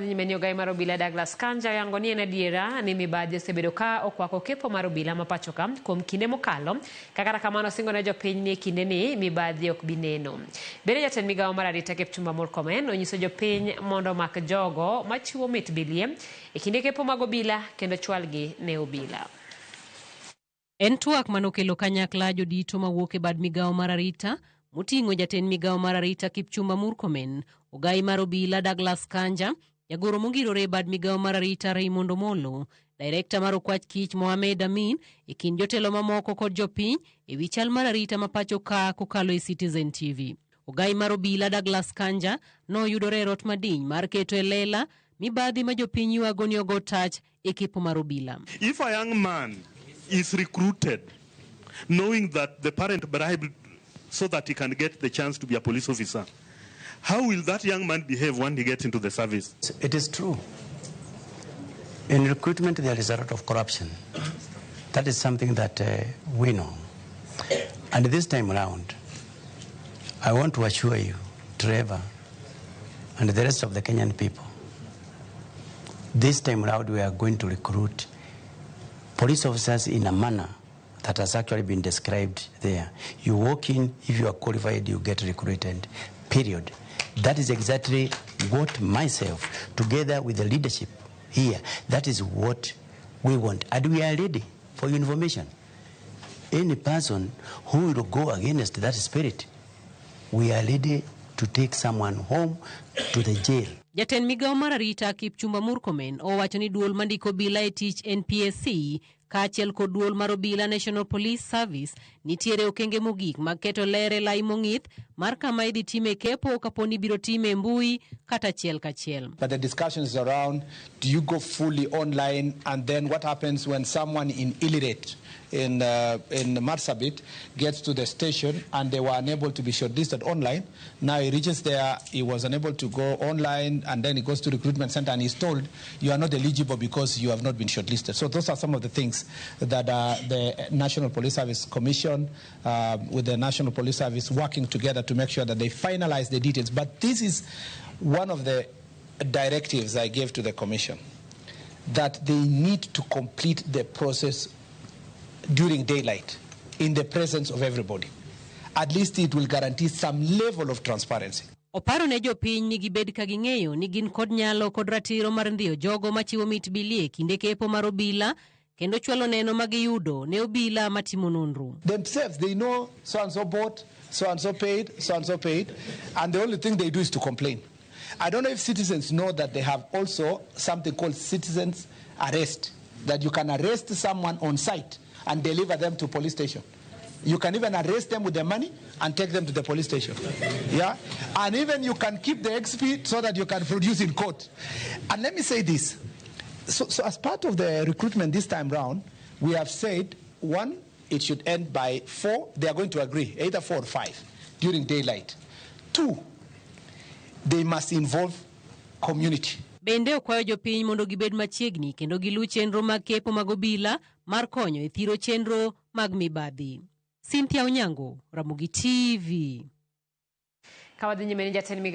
Kawadhi nyime ni ogai mar obila Douglas Kanja oyango ni en adiera ni mibadhi osebedo ka okwako kepo mar obila ma pacho ka kuom kinde mokalo. Ka kata kamano osingo ne jopiny ni e kinde ni mibadhi ok bi neno. Bende jatend migawo mar arita Kipchumba Murkomen onyiso jopiny mondo omak jogo machiwo mit bilie e kinde kepo mag obila kendo chwalgi ne obila. En twak manokelo kanyakla jodito mawuok e bad migawo mar arita moting'o jatend migawo mar arita Kipchumba Murkomen, ogai mar obila Douglas Kanja, jagoro mongirore e bad migawo mar arita Raymond Omolo, direkta mar Okwach Kich Mohamed Amin, e kind jotelo mamoko kod jopiny e wi chal mar arita ma pacho ka kokalo e Citizen TV. Ogai mar obila Douglas Kanja noyudore e rot madiny mar keto e lela mibadhi ma jopiny ywago ni ogo tach e kepo mar obila. If a young man is recruited knowing that the parent bribed so that he can get the chance to be a police officer, how will that young man behave when he gets into the service? It is true. In recruitment, there is a lot of corruption. That is something that we know. And this time around, I want to assure you, Trevor, and the rest of the Kenyan people, this time around we are going to recruit police officers in a manner that has actually been described there. You walk in, if you are qualified, you get recruited, period. That is exactly what myself, together with the leadership here, that is what we want. And we are ready for your information. Any person who will go against that spirit, we are ready to take someone home to the jail. Jatend migawo mar arita Kipchumba Murkomen owacho ni duol mandiko obila e tich NPSC kaachiel kod duol mar obila National Police Service nitiere okenge mogik mag keto ler e lai mong'ith mar kama idhi time kepo kapo ni ibiro time e mbui kata achiel kachiel. But the discussion is around, do you go fully online, and then what happens when someone in Ileret in Marsabit gets to the station and they were unable to be shortlisted online? Now he reaches there, he was unable to go online, and then he goes to recruitment center and he's told you are not eligible because you have not been shortlisted. So those are some of the things that the National Police Service Commission with the National Police Service working together to make sure that they finalize the details. But this is one of the directives I gave to the Commission, that they need to complete the process during daylight in the presence of everybody. At least it will guarantee some level of transparency. Oparo ne jopiny ni gibed ka ging'eyo ni gin kod nyalo kod ratiro mar ndhiyo jogo machiwo mit bilie kinde kepo mar obila kendo chwalo neno ma giyudo ne obila matimo nonro. Themselves, they know so and so bought, so and so paid, so and so paid, and the only thing they do is to complain. I don't know if citizens know that they have also something called citizens arrest, that you can arrest someone on site and deliver them to police station. You can even arrest them with the money and take them to the police station. Yeah? And even you can keep the exhibit so that you can produce in court. And let me say this. So as part of the recruitment this time round, we have said, one, it should end by 4. They are going to agree, either 4 or 5, during daylight. 2, they must involve community. Bende okwayo jopiny mondo gibed machiegni kendo giluw chenro mag kepo mag obila mar konyo e thiro chenro mag mibadhi. Cynthia Onyango, Ramogi TV. Kawadhi nyime ni jatend migawo